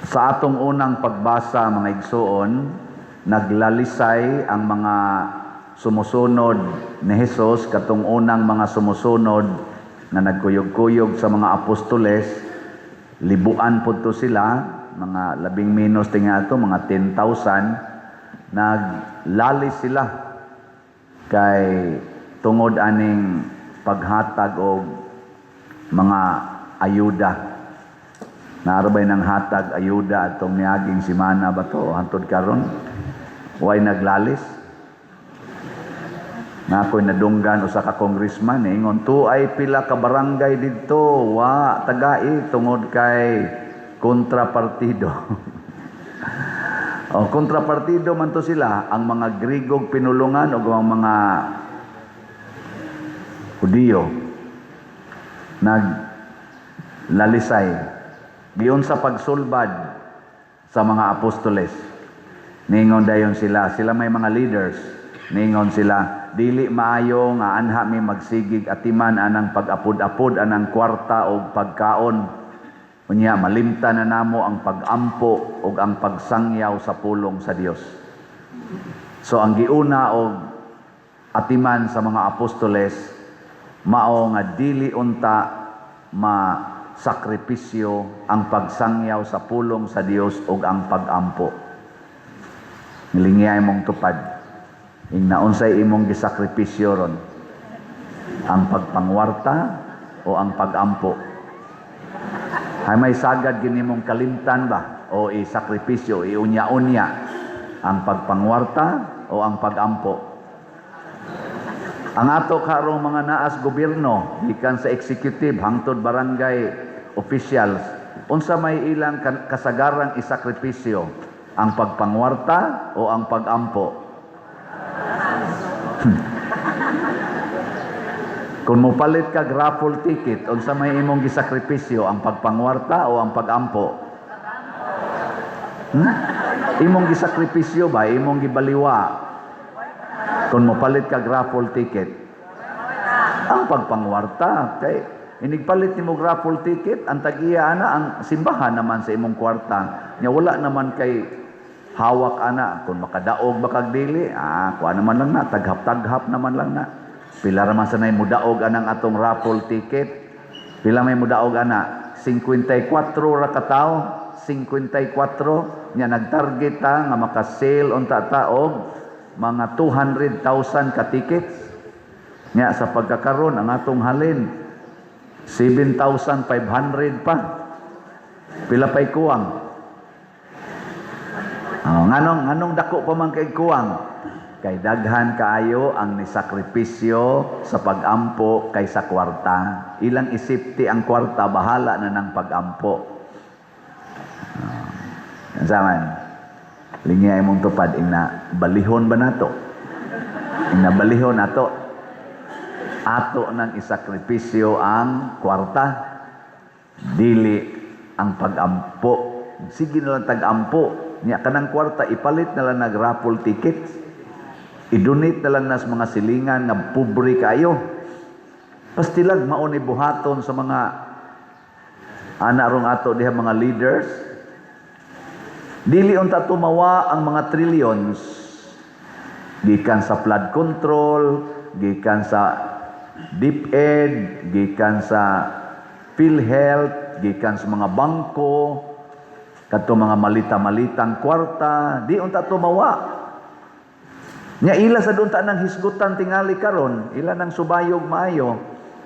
Sa atong unang pagbasa, mga igsuon, naglalisay ang mga sumusunod ni Jesus, katong unang mga sumusunod nga nagkuyog-kuyog sa mga apostoles, libuan po to sila, mga labing menos tinga ato, mga 10,000, naglalis sila kay tungod aning paghatag og mga ayuda. Naarabay ng hatag ayuda atong niaging simana ba to hantod karon? Way naglalis? Na ako'y nadunggan usa ka congressman, ingon to ay pila ka barangay didto wa tagai tungod kay kontrapartido. O kontrapartido man to sila, ang mga Grigog pinulungan o ang mga Hudiyo naglalisay giun sa pagsulbad sa mga apostoles. Ningon dayon sila, sila may mga leaders, ningon sila, "Dili maayo nga anha mi magsigig atiman anang pag-apod-apod anang kwarta og pagkaon. Unya malimtan na namo ang pag-ampo ug ang pagsangyaw sa pulong sa Dios." So ang giuna og atiman sa mga apostoles mao nga dili unta ma sakripisyo ang pagsangyaw sa pulong sa Dios ug ang pag-ampo. Nilingiyay mong tupad. Ing naunsay imong gisakripisyo ron? Ang pagpangwarta o ang pag-ampo? Hay may sagad gini mong kalimtan ba o isakripisyo, iunya-unya ang pagpangwarta o ang pag-ampo? Ang ato karong mga naas gobyerno, gikan sa executive hangtod barangay officials, unsa may ilang kasagarang isakripisyo? Ang pagpangwarta o ang pag-ampo? Kung mopalit kag raffle ticket, unsa may imong gisakripisyo, ang pagpangwarta o ang pag-ampo? Imong gisakripisyo ba, imong gibaliwa? Kung mopalit kag raffle ticket, ang pagpangwarta, kay inigpalit nimo raffle ticket, ang tag-iya ana ang simbahan naman sa imong kwarta. Nya wala naman kay hawak ana. Kung makadaog ba kag dili, kuha naman lang na, taghap-taghap naman lang na. Pila ra man sanay mudaog anang atong raffle ticket? Pila may mudaog ana? 54 ra ka tawo, 54. Nya nagtarget ta nga maka-sale unta ta og mga 200,000 ka tickets. Nya sa pagkakaron ang atong halin 7,500 pa. Pila pa'y kuwang? Oh, nganong dako pa man kay kuwang? Kay daghan kaayo ang nisakripisyo sa pag-ampo kaysa kwarta. Ilang isipti ang kwarta, bahala na ng pag-ampo. Oh, man. Lingya imong tupad, ina balihon ba nato? Ina balihon nato. Ato nang isakripisyo ang kwarta, dili ang pag-ampo. Sige na lang tag-ampo. Nya kanang kwarta ipalit na lang nag raffle tickets. I-donate na lang nas mga silingan nga pobre kayo. Pastilag mao ni buhaton sa mga ana rong ato diha mga leaders. Dili unta tumawa ang mga trillions gikan sa flood control, gikan sa DepEd, gikan sa PhilHealth, gikan sa mga bangko, kadto mga malita-malitang kwarta, di unta tumawa. Nya ila sa unta nang hisgutan tingali karon, ila nang subayog maayo.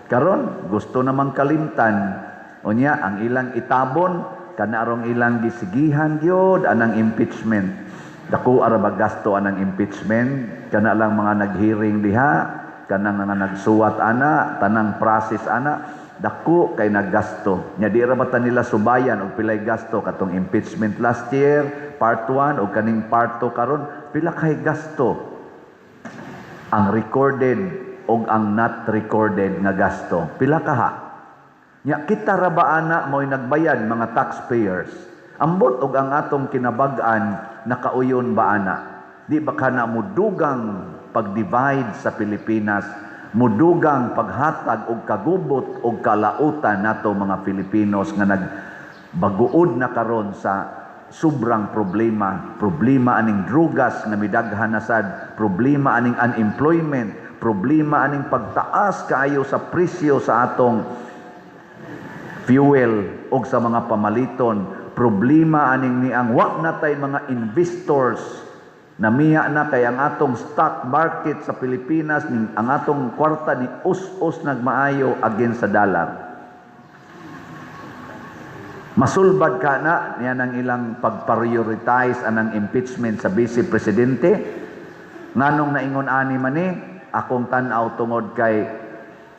Karon gusto namang kalimtan. Unya ang ilang itabon kana arong ilang gisigihan gyud anang impeachment. Dako ara ba gasto anang impeachment? Kana lang mga naghearing diha, kanang mga nagsuwat ana, tanang process ana, dako kay naggasto. Nya di ra ba ta nila subayan og pilay gasto katong impeachment last year, part 1 o kaning part 2 karon, pila kay gasto? Ang recorded og ang not recorded nga gasto. Pila kaha? Nya kita ra ba ana mo'y nagbayad, mga taxpayers? Ambot og ang atong kinabag-an nakauyon ba ana? Di ba kana mudugang pag-divide sa Pilipinas, mudugang paghatag og kagubot og kalautan nato mga Filipinos nga nagbaguod na karon sa Sobrang problema. Problema aning drugas nga midaghan na sad, problema aning unemployment, problema aning pagtaas kaayo sa presyo sa atong fuel og sa mga pamaliton, problema aning niang wa na tay mga investors. Namiya na kay ang atong stock market sa Pilipinas ning ang atong kwarta ni us-us nagmaayo against sa dollar. Masulbad ka na niya ang ilang pag-prioritize anang impeachment sa vice presidente. Nganong naingon ani man ni akong tan-aw, tungod kay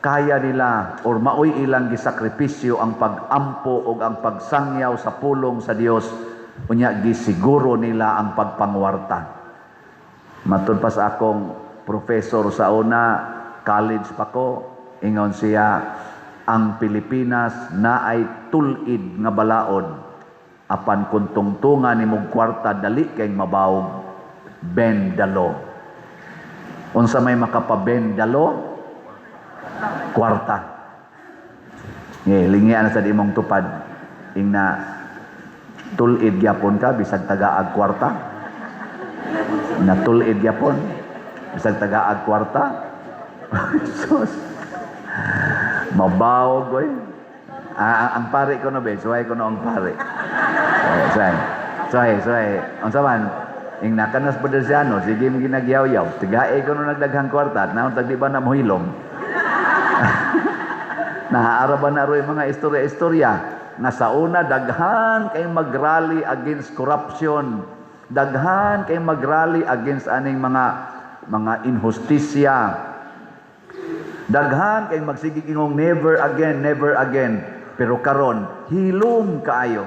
kaya nila or maoy ilang gisakripisyo ang pag-ampo o ang pagsangyaw sa pulong sa Dios, unya gisiguro nila ang pagpangwarta. Matud pa sa akong professor sa una, college pa ko, ingon siya, ang Pilipinas naay tul-id nga balaod, apan kung tungtungan nimog kwarta, dali kay mabawog. Bend the law. Unsa may makapa-bend the law? Kwarta. Nge, lingyan na sa imong tupad. Ingna tul-id gyapon ka bisag tagaag kwarta. Na tul-id gyapon bisag tagaag kwarta. Sus. Mabawog oy. Ah, ang pare ko no be, suway ko no ang pare. Suway, suway. Suway, suway. Unsa man? Ing nakanas Padersiano, sige mo ginagyaw-yaw. Tigae ko no nagdaghang kwarta, at naon tag di ba na mohilom. Nahaara ba na ro'y mga istorya-istorya nga sa una daghan kay magrally against corruption, daghan kay magrally against aning mga inhustisya. Daghan kay magsigig ingong "Never again, never again." Pero karon hilom kaayo.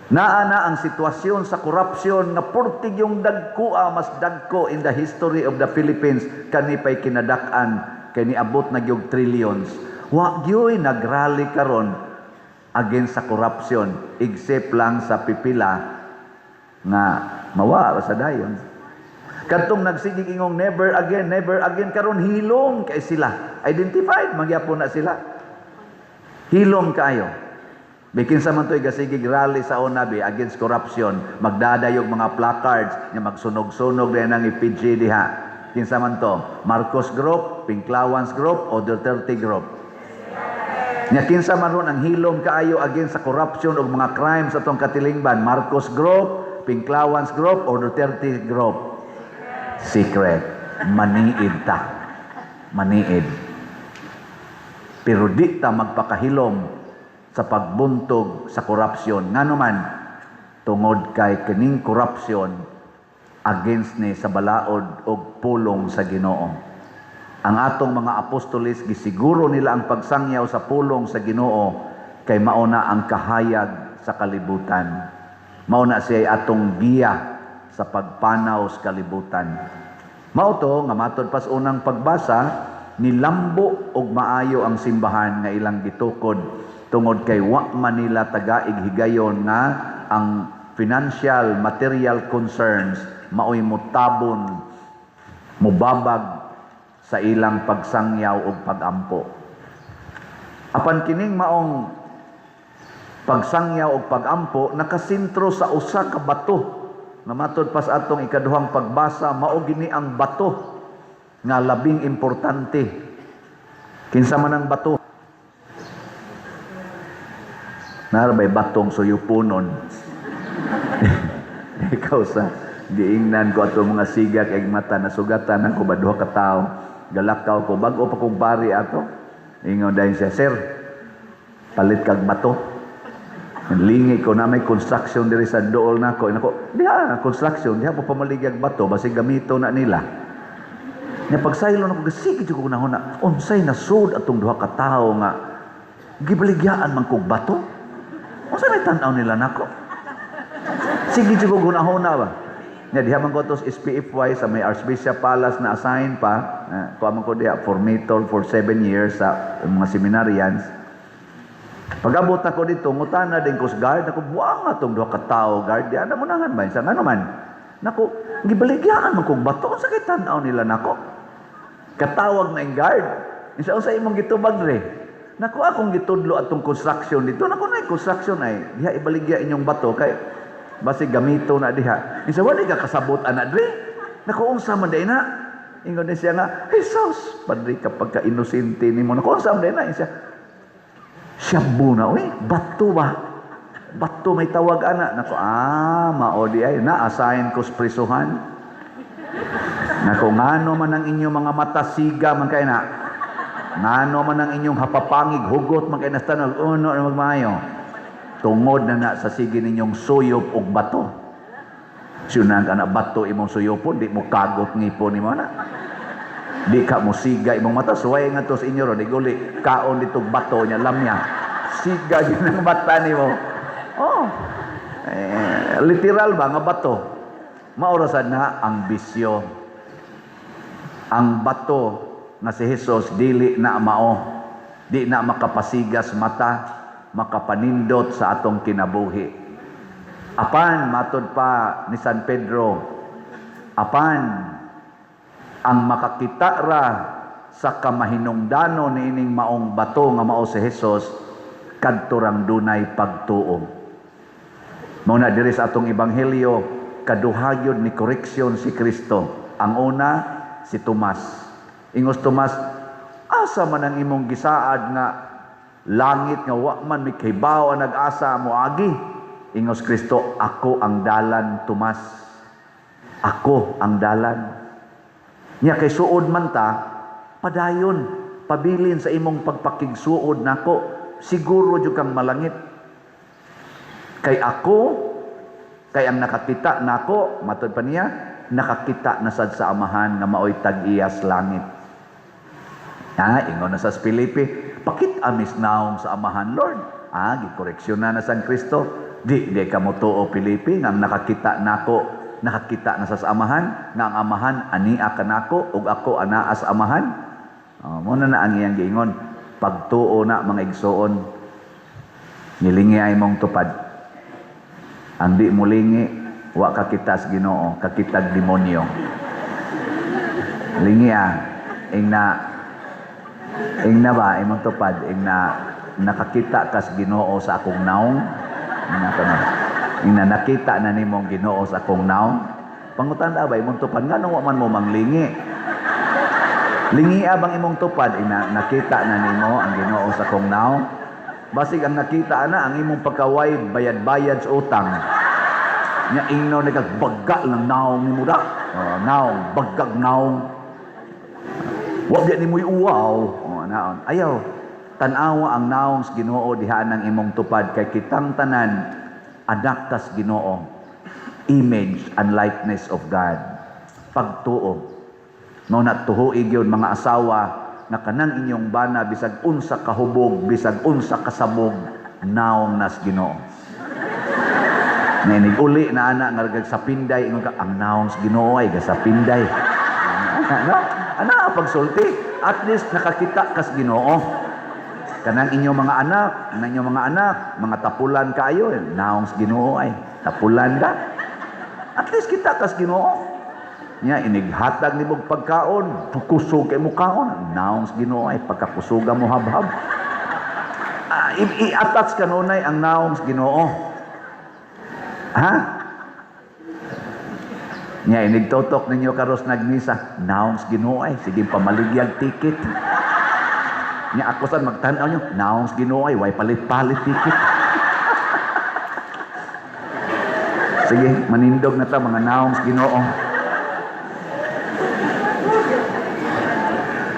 Naa na ang sitwasyon sa korupsyon nga purtig yung dagkoa, mas dagko in the history of the Philippines kani pay kinadak-an kay niabot na gyud trillions. Wa gyoy nagrally karon against sa corruption except lang sa pipila nga mawa sa dayon. Kadtong nagsigig ingong "Never again, never again," karon hilom kay sila. Identified magyapon na sila. Hilom kaayo. Bikin sa man to'y gasigig rally sa una bi against corruption, magdadayog mga placards, nga magsunog-sunog din ang EPG diha. Kinsa man to? Marcos Group, Pinklawans Group, o Duterte Group? Nya kinsa man ron ang hilom kaayo against sa corruption ug mga crimes sa atong katilingban? Marcos Group, Pinklawans Group, o Duterte Group? Secret. Maniid ta. Maniid. Pero di ta magpakahilom sa pagbuntog sa korupsyon. Ngano man, tungod kay kining korupsyon against ni sa balaod og pulong sa Ginoo. Ang atong mga apostoles, gisiguro nila ang pagsangyaw sa pulong sa Ginoo kay mauna ang kahayag sa kalibutan. Mauna siya atong giya sa pagpanaw sa kalibutan. Mao to nga matod pas unang pagbasa, nilambo og maayo ang simbahan nga ilang gitukod tungod kay wa man nila tagaig higayon nga ang financial material concerns maoy mutabon, mubabag sa ilang pagsangyaw og pagampo. Apan kining maong pagsangyaw og pagampo nakasentro sa usa ka bato nga matod pas atong ikaduhang pagbasa, mao gini ang bato nga labing importante. Kinsa man ang bato? Naa ra bay batong suyupunon? Ikaw sa giingnan ko ato mga sigak eg mata, nasugatan ako ba, duha ka tawo. Galakaw ko, bag-o pa kong pari ato. Ingon dayon siya, "Sir, palit kag bato." Lingi ko na may construction diri sa dool nako. Nako, diha construction, diha mo pamaligyag bato basig gamito na nila. Nya pagsaylo nako, sige jud ko na, unsay nasud atong duha ka tawo nga gibaligyaan man kog bato? Unsa may tan-aw nila nako? Sige jud ko gunahona ba. Nya diha man ko to sa SPFY sa may Archbishop Palace na assign pa, kuha man ko diha formator for 7 years sa mga seminarians. Pag-abot ako dito, ngutana din ko sa guard, ako, buang nga tong duha ka tawo, guard, di ana mo nangan ba? Sa ngano man? Nako, gibaligyaan man kog bato, unsa kay tan-aw nila nako? Katawag na yung guard. Isa, unsa imong gitubag re? Nako, akong gitudlo atong construction dito. Nako, na construction ay diha ibaligya inyong bato kay Basi gamito na diha. Isa wala ka kasabot ana dre. Naku, unsa man diay na? Ingon ni siya nga, "Jesus, padre, kapag ka inosente nimo. Naku, unsa man diay na?" Siya, "Shabu na, uy, bato ba? Bato may tawag ana." Nako, ah, mao diay na assign ko sa prisuhan. Nako, ngano man ang inyong mga mata, siga man kay na. Ngano man ang inyong hapapangig, hugot man kay na tanog, uno na magmayo. Tungod na na sa sige ninyong suyop og bato. Siyunan ka na bato imong suyopon, di mo kagot ngipon nimo na. Di ka mo siga imong mata, suway nga to sa inyo ron, di guli, kaon dito bato niya, lamya. Siga yun ang mata nimo. Oh. Eh, literal ba nga bato? Maurasan na ang bisyo. Ang bato nga si Jesus dili na mao. Di na makapasigas mata, makapanindot sa atong kinabuhi. Apan matod pa ni San Pedro, apan ang makakita ra sa kamahinungdanon niining maong bato nga mao si Jesus, kadto rang dunay pagtuo. Mao na diri sa atong ebanghelyo, kaduha gyud ni koreksyon si Kristo. Ang una, si Tomas. Ingos Tomas, "Asa man ang imong gisaad nga langit nga wa man mi kahibaw ang nag-asa moagi?" Ingos Kristo, "Ako ang dalan, Tomas. Ako ang dalan." Nya kay suod man ta, padayon, pabilin sa imong pagpakigsuod nako, siguro jud kang malangit. Kay ako, kay ang nakakita nako, matod pa niya, nakakita na sad sa Amahan nga maoy tag-iyas langit. Ah, ingon na sa Felipe, "Pakit-a mis naong sa Amahan, Lord." Ah, gikoreksyon na na San Kristo. "Di ka mo tuo, Felipe, nga ang nakakita nako, nakakita na sa Amahan, nga ang Amahan ania kanako ug ako anaa sa Amahan." Oh, mo na na ang iyang giingon. Pagtuo na, mga igsoon, nilingi ay mong tupad. Ang di mo lingi, wa kakita sa Ginoo, kakitag demonyo. Lingi ah, ing na ba, imong tupad, ing na nakakita kas Ginoo sa akong naong, ing na na, ing na nakita na nimong Ginoo sa akong naong. Pangutan-a ba, imong tupad, ngano wa man mo manglingi? Lingi bang imong tupad, ing na nakita na nimo ang Ginoo sa akong naong? Basig ang nakita na ang imong pagkaway bayad-bayad sa utang. Nya ingno nagbaga lang naong nimo da. Oh, naong, bagag naong. Wa biya nimoy uwaw. Oh, naon. Ayaw. Tan-awa ang naong sa Ginoo diha ng imong tupad kay kitang tanan anak tas Ginoo. Image and likeness of God. Pagtuo. No na tuhoy gyud, mga asawa, nga kanang inyong bana, bisag unsa kahubog, bisag unsa kasabog, naong nas Ginoo. Na inig uli na ana nga sa pinday, ingon ka, "Ang naong sa Ginoo ay sa pinday." Ano? Ana pagsulti, at least nakakita kas Ginoo. Kanang inyong mga anak, kanang inyong mga anak, mga tapulan kaayo, naong sa Ginoo ay tapulan ka. At least kita kas Ginoo. Nya inighatag ni mong pagkaon, kusog kay mo kaon, naong sa Ginoo ay pagkakusuga mo habhab. Ah, i-attach kanunay ang naong sa Ginoo. Ha? Nya inigtutok ninyo karos nagmisa, naong sa Ginoo ay sige pamaligyag ticket. Nya ako sad magtan-aw nyo, naong sa Ginoo ay way palit-palit ticket. Sige, manindog na ta, mga naong sa Ginoo.